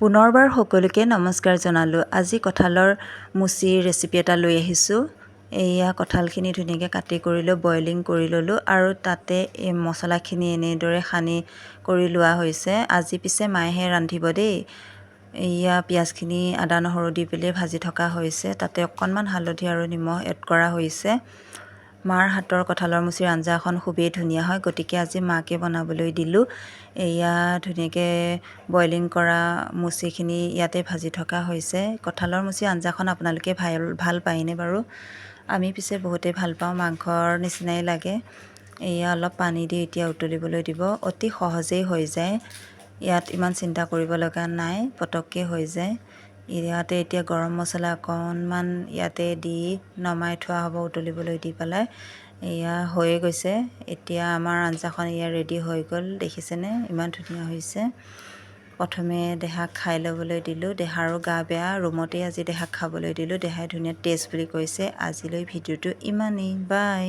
পুনৰবাৰ সকলোকে নমস্কাৰ জনালোঁ। আজি কঁঠালৰ মুচিৰ ৰেচিপি এটা লৈ আহিছোঁ। এয়া কঁঠালখিনি ধুনীয়াকৈ কাটি কৰি লৈ বইলিং কৰি ল'লোঁ আৰু তাতে এই মছলাখিনি এনেদৰে সানি কৰি লোৱা হৈছে। আজি পিছে মায়েহে ৰান্ধিব দেই। এয়া পিঁয়াজখিনি আদা নহৰু দি পেলাই ভাজি থকা হৈছে। তাতে অকণমান হালধি আৰু নিমখ এড কৰা হৈছে। মাৰ হাতৰ কঁঠালৰ মুচিৰ আঞ্জাখন খুবেই ধুনীয়া হয়, গতিকে আজি মাকে বনাবলৈ দিলোঁ। এয়া ধুনীয়াকৈ বইলিং কৰা মুচিখিনি ইয়াতে ভাজি থকা হৈছে। কঁঠালৰ মুচি আঞ্জাখন আপোনালোকে ভাল ভাল পায়নে বাৰু? আমি পিছে বহুতেই ভাল পাওঁ, মাংসৰ নিচিনাই লাগে। এয়া অলপ পানী দি এতিয়া উতলিবলৈ দিব। অতি সহজেই হৈ যায়, ইয়াত ইমান চিন্তা কৰিব লগা নাই, পটককৈ হৈ যায়। ইয়াতে এতিয়া গৰম মছলা অকণমান ইয়াতে দি নমাই থোৱা হ'ব উতলিবলৈ দি পেলাই। এয়া হৈয়ে গৈছে। এতিয়া আমাৰ আঞ্জাখন এয়া ৰেডি হৈ গ'ল। দেখিছেনে, ইমান ধুনীয়া হৈছে? প্ৰথমে দেহাক খাই ল'বলৈ দিলোঁ। দেহাৰো গা বেয়া, ৰুমতেই আজি দেহাক খাবলৈ দিলোঁ। দেহাই ধুনীয়া টেষ্ট বুলি কৈছে। আজিলৈ ভিডিঅ'টো ইমানেই। বাই।